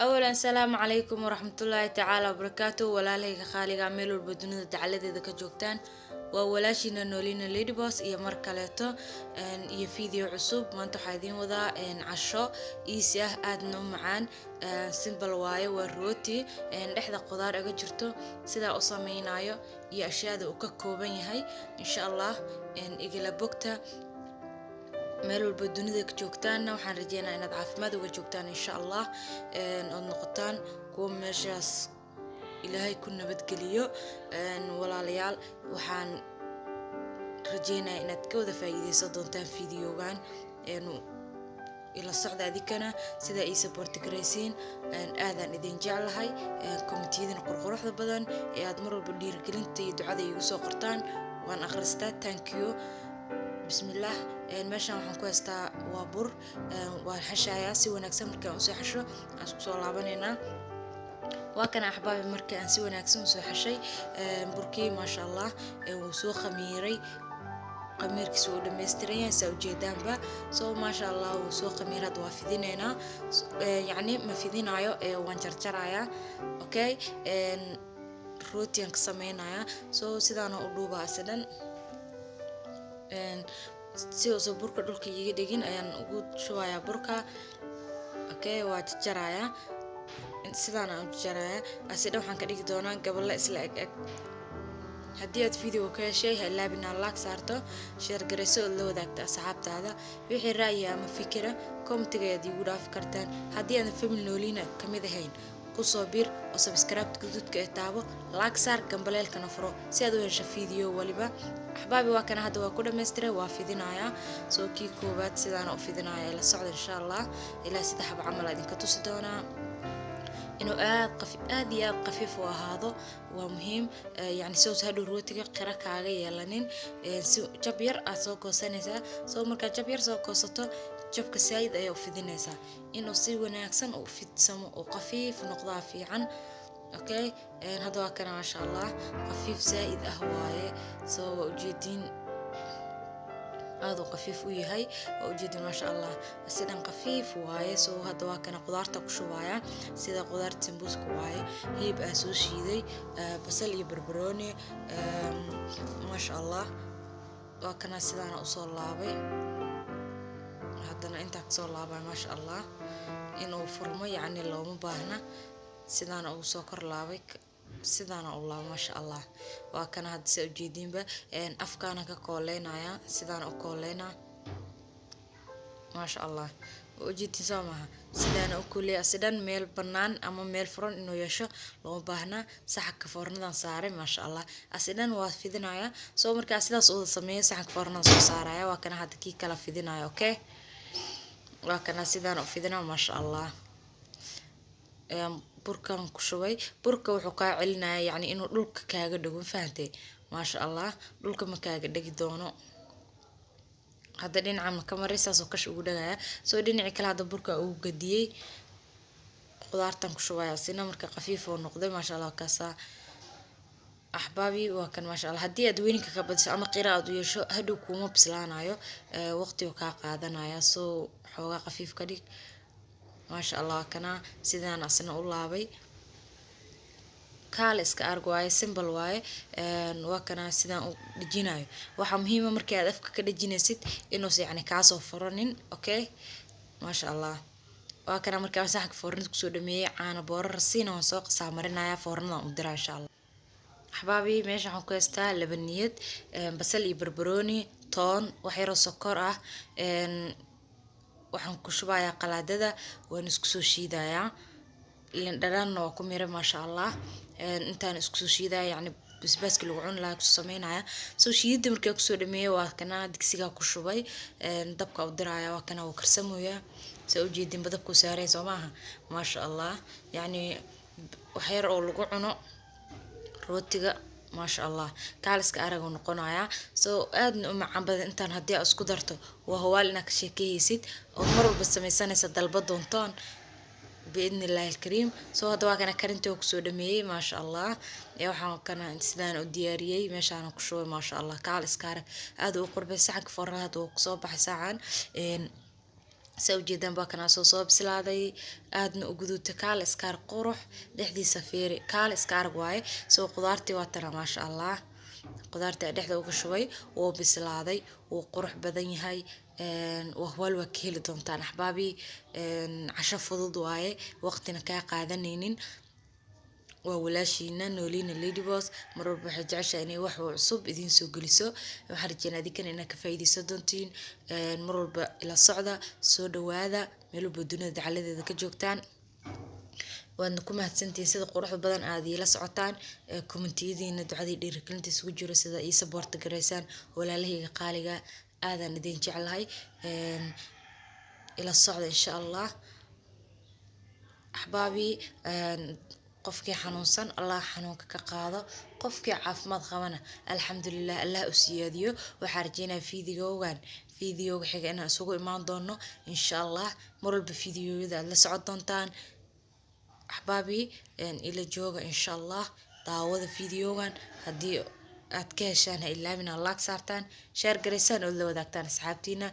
Awalan, salaamu calaykum waraxmatullaahi tacaala wabarakaatu. Walaalahayga qaaliga, meel walba dunida dacaladeeda ka joogtaan, waa walaashiina Noolina Ladybos iyo mar kaleeto iyo video cusub. Maanta waxaa idiin wadaa casho easy ah, aadna u macaan, simple waaye. Waa rooti dhexda qudaar aga jirto. Sidaa u sameynayo iyo ashyaada uu ka kooban yahay, insha Allah, igala bogta. Meel walba dunida ka joogtaanna, waxaan rajeynaa inaad caafimaad uga joogtaan, insha Allah, ood noqotaan kuwa meeshaas Ilaahay ku nabadgeliyo. Walaalayaal, waxaan rajeynayaa inaad ka wada faa'iideysan doontaan videogan. Ila socda adikana sidaa ii support garaysiin. Aadaan idin jeclahay. Commentiyadana qurquruxda badan ee aad mar walba dhiirigelinta iyo ducada iigu soo qortaan waan akhristaa. Thank you. Bismillaah. Meeshan waxaan ku haystaa waa bur. Waan xashayaa si wanaagsan. Markaan usoo xasho, aan isku soo laabanaynaa. Waa kana, axbaabi, marka aan si wanaagsan usoo xashay burkii, maasha Allah, wuu soo khamiiray. Khamiirkiisa wuu dhammaystiran yahay, saa ujeedaanba. So maasha Allah, wuu soo khamiir. Hadda waa fidinaynaa, yacni ma fidinayo, waan jarjarayaa. Okay, rootiyan ka sameynayaa. So sidaana u dhuubaa ase dhan. Si uusan burka dhulka iiga dhigin ayaan ugu shubayaa burka. Okay, waa jarjarayaa, sidaan aan u jarjarayaa. Ase dhan waxaan ka dhigi doonaa gaballo isla eg eg. Haddii aad video ka heshay, ha ilaabin inaad like saarto, share garayso, ood la wadaagto asxaabtaada. Wixii ra'yi ama fikira, commentiga ayaad iigu dhaafi kartaan. Haddii aadan family Noolina kamid ahayn, kusoo bir oo subscribe guduudka ee taabo, like saar, gambaleelkana furo si aad u hesho video waliba. Axbaabi, waa kana, hadda waa ku dhammaystiray, waa fidinayaa. Soo kii koowaad sidaana u fidinaya. La socda, insha Allah, ilaa 3 xabo camal idinka tusi doonaa. Inuu aad iyo aad khafiif u ahaado waa muhiim, yacni si uusan hadhow rootiga qira kaaga yeelanin. Si jab yar aad soo goosanaysaa. Soo markaad jab yar soo goosato, jabka saayid ayaa u fidinaysaa. Inuu si wanaagsan u fidsamo oo khafiif noqdaa fiican. Okay, hadda waa kana, maasha Allah, khafiif saa'id ah waaye. Soo waa ujeediin, aada u khafiif u yahay, waa ujeedin, maasha Allah, sidan khafiif waaye. Soo hadda waa kana, qudaarta ku shubaya, sida qudaarta sambuuska waaye: hilib aa soo shiiday, basal iyo barbarooni. Maasha Allah, waa kana, sidaana usoo laabay. Haddana intaa kasoo laabay, maasha Allah. Inuu furmo yacni looma baahna. Sidaana ugu soo kor laabay, sidaana u laabo, maasha Allah. Waa kana hadda, saa ujeediinba, afkaana ka kooleynaya, sidaana u kooleynaa, maasha Allah. Waa ujeedin, soo maaha? Sidaana u kuleeya. Si dhan meel bannaan ama meel furan inuu yeesho looma baahna. Saxanka foornadan saaray, maasha Allah, asi dhan waa fidinaya. Soo markaa sidaas u wada sameeyo, saxanka foornadan soo saaraya. Waa kana hadda kii kala fidinaya. Okay, waa kana, sidaana u fidinaya, maasha Allah. Burkan ku shubay. Burka wuxuu kaa celinaya yacni inuu dhulka kaaga dhego, fahantay? Maasha Allah, dhulka ma kaaga dhegi doono. Hadda dhinaca ma ka maray, saasoo kash ugu dhagaya. Soo dhinacii kale hadda burka ugu gadiyey, qudaartan ku shubaya sina. Marka khafiif oo noqday, maasha Allah. Kaasaa, axbaabi, waa kan, maasha Allah. Haddii aad weyninka ka badiso ama qira aad u yeesho, hadhow kuuma bislaanayo, waqtigu kaa qaadanaya. Soo xoogaa khafiif ka dhig, maasha Allah. Kana sidaan asna u laabay. Kaale iska arg waaye, simple waaye. Waa kana, sidaan u dhejinayo. Waxaa muhiima markii aad afka ka dhejinaysid inuusa yacni kaasoo furanin. Okay, maasha Allah, waa kana. Markaa saxanka foornada kusoo dhameeyey, caano booro rasiina waan soo qasaa, marinaya, foornadan u diraa, insha Allah. Axbaabi, meesha waxaan ku haystaa labaniyad, basal iyo barbarooni, toon, wax yaroo sokor ah. Waxaan ku shubayaa qalaadada, waan isku soo shiidayaa. Liin dhanaanna waa ku miray, maasha Allah. Intaan isku soo shiidaya, yacni basbaaska lagu cuni lahaa kusoo sameynaya. Soo shiidida markaa kusoo dhameeyay, waa kana, digsigaa ku shubay, dabka u diraya. Waa kana, wuu karsamooyaa. Saa ujeedinba, dabkuu saaray, soo maaha? Maasha Allah, yacni wax yar oo lagu cuno rootiga, maasha Allah, kaaliska aragu noqonayaa. Soo aadna u macaan badan. Intaan haddii aad isku darto, waa hubaal inaad ka sheekeyhaysid oo mar walba sameysanaysa, dalba doontoon, biidni illaahi alkariim. Soo hadda waa kana, karintii kusoo dhameeyey, maasha Allah. Waxaan kana sidaan u diyaariyey, meeshaana ku shubay, maasha Allah, kaal iska arag, aad u qurbay. Saxanka foornada hadda wuu kusoo baxay saacan. Saa ujeedaan baa kanaa soo bislaaday, aadna u guduuta, kaal iskaar qurux dhexdiisa fiiri, kaal iska arag waaye. Soo qudaartii waa tana, maasha Allah. Qudaartii aa dhexda uga shubay wuu bislaaday, wuu qurux badan yahay. Wahwaal waa ka heli doontaan, axbaabi. Casho fudud waaye, waqtina kaa qaadanaynin. Waa walaashiina Noolina Lady Boss. Mar walba waxay jeceshahay inay wax cusub idiin soo geliso. Waxaan rajeynaa idinkana inaad ka faa'iideysan doontiin. Mar walba ila socda, soo dhawaada meel walba dunida dacaladeeda ka joogtaan. Waadna ku mahadsantihiin sida quruxda badan aad iila socotaan, commentiyadiina ducadii dhiirigelinta isugu jiro, sida ii support garaysaan. Walaalahayga qaaliga, aadaan idin jeclahay. Ila socda insha Allah, axbaabi. Qofkii xanuunsan Allah xanuunka ka qaado, qofkii caafimaad qabana alxamdulilah, Allah u siyaadiyo. Waxaa rajeynaya videogan videoga xiga inaan isugu imaan doono insha Allah. Mar walba videoyada aad la socon doontaan, axbaabi. Ila jooga insha Allah. Daawada videogan, haddii aad ka heshaan ha ilaawin aad like saartaan, share garaysaan, ood la wadaagtaan asxaabtiina.